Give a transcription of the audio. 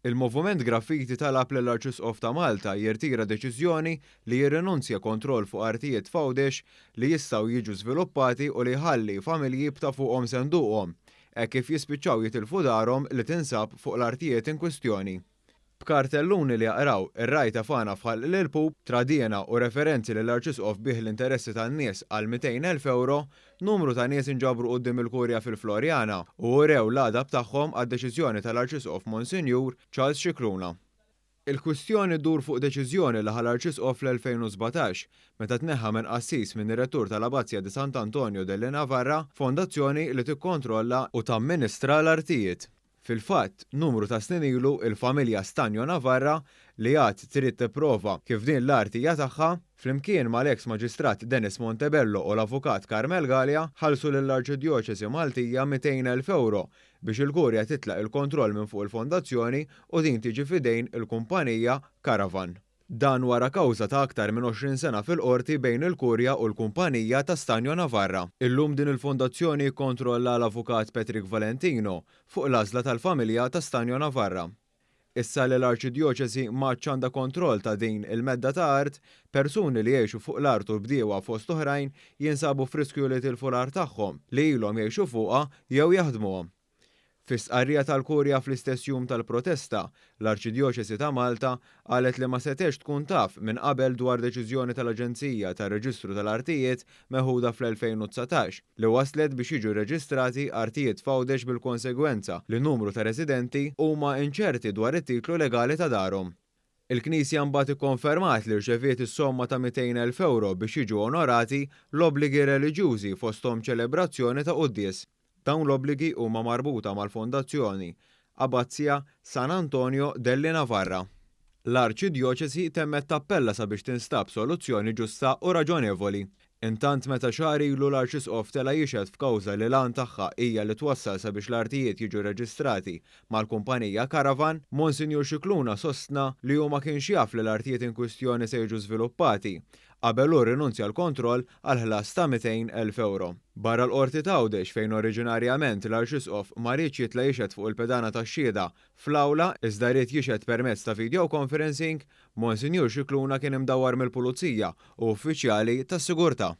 Il-Moviment Graffiti talab lill-Arċisqof ta' Malta jirtira deċiżjoni li jirrinunzja kontroll fuq artijiet f'Għawdex li jistgħu jiġu żviluppati u li jħalli familji b'ta' fuqhom senduqhom hekk kif jispiċċaw jitilfu darhom li tinsab fuq l-artijiet inkwistjoni. B'kartelluni li jaqraw ir-ragħaj tefagħna f'ħalq l-ilpup, tradiena u referenzi li l-Arċisqof biegħ l-interessi tan-nies għal 200,000 ewro, numru ta' nies inġabru quddiem il-Kurja fil-Floriana u urew l-għadab tagħhom għad-deċiżjoni tal-Arċisqof Monsinjur Charles Scicluna. Il-kwistjoni ddur fuq deċiżjoni li ħa l-Arċisqof fl-2017, meta tneħħa minn qassis minn Rettur tal-Abbazia di Sant'Antonio delle Navarra, fondazzjoni li tikkontrolla u tamministra l-artijiet. Fil-fatt, numru ta' snin ilu il-familja Stagno Navarra, li għad trid tipprova kif din l-art hija tagħha, flimkien mal-eks Maġistrat Denis Montebello u l-Avukat Carmel Galea ħallsu lill-Arċidjoċesi Maltija 200,000 ewro biex il-Kurja titlaq il-kontroll minn fuq il-fondazzjoni u din tiġi f'idejn il-kumpanija Caravan. Dan wara kawża ta' aktar minn 20 sena fil-Qorti bejn il-Kurja u l-kumpanija ta' Stagno Navarra. Illum din il-fondazzjoni jikkontrollha l-Avukat Patrick Valentino fuq l-għażla tal-familja ta' Stagno Navarra. Issa li l-Arċidjoċesi m'għadx għandha kontroll ta' din il-medda ta' art, persuni li jgħixu fuq l-art u bdiewa fost oħrajn jinsabu f'riskju li jitilfu l-art tagħhom li ilhom jgħixu fuqha jew jaħdmuha. Fi stqarrija tal-Kurja fl-istess jum tal-protesta, l-Arċidjoċesi ta' Malta qalet li ma setgħetx tkun taf minn qabel dwar deċiżjoni tal-Aġenzija tar-Reġistru tal-Artijiet meħuda fl-2019 li wasslet biex jiġu rreġistrati artijiet f'Għawdex bil-konsegwenza li numru ta' residenti huma inċerti dwar it-titlu legali ta' darhom. Il-Knisja mbagħad ikkonfermat li rċeviet is-somma ta' 200,000 ewro biex jiġu onorati l-obbligi reliġjużi fosthom ċelebrazzjoni ta' quddies. Dawn l-obbligi huma marbuta mal-Fondazzjoni Abbazia San Antonio delle Navarra. L-Arċidjoċesi temmet tappella sabiex tinstab soluzzjoni ġusta u raġonevoli. Intant meta xahar ilu l-Arċisqof tela' jixhed f'kawża li l-għan tagħha hija li twassal sabiex l-artijiet jiġu reġistrati mal-kumpanija Caravan, Monsinjur Scicluna sostna li hu ma kienx jaf li l-artijiet inkwistjoni se jiġu żviluppati qabel hu rrinunzja l-kontroll għall-ħlas ta' 200,000 ewro. Barra l-Qorti t'Għawdex fejn oriġinarjament l-Arċisqof ma riedx jitla' jixhed fuq il-pedana tax-xhieda fl-awla iżda ried jixhed permezz ta' video conferencing, Monsinjur Scicluna kien imdawwar mill-Pulizija u uffiċjali tas-sigurtà.